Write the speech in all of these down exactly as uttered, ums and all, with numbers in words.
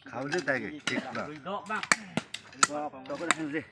Khauli ta ke, tik ba. Dok, dok, dok, dok.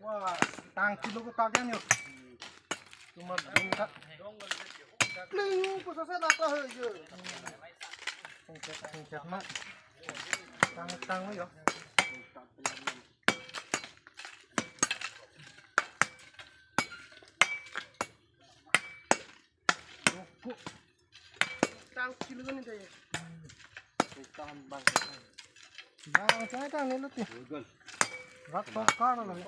Wah, tang kilo ko tag yan yo. Cuma bingkat. Ling ko sa sa na ka he yo. Singkat, singkat ma. Tang, tang yo. Tang kilo ni deh. Tang bang. Bang, saya tang ni luti. Rak tokar lo.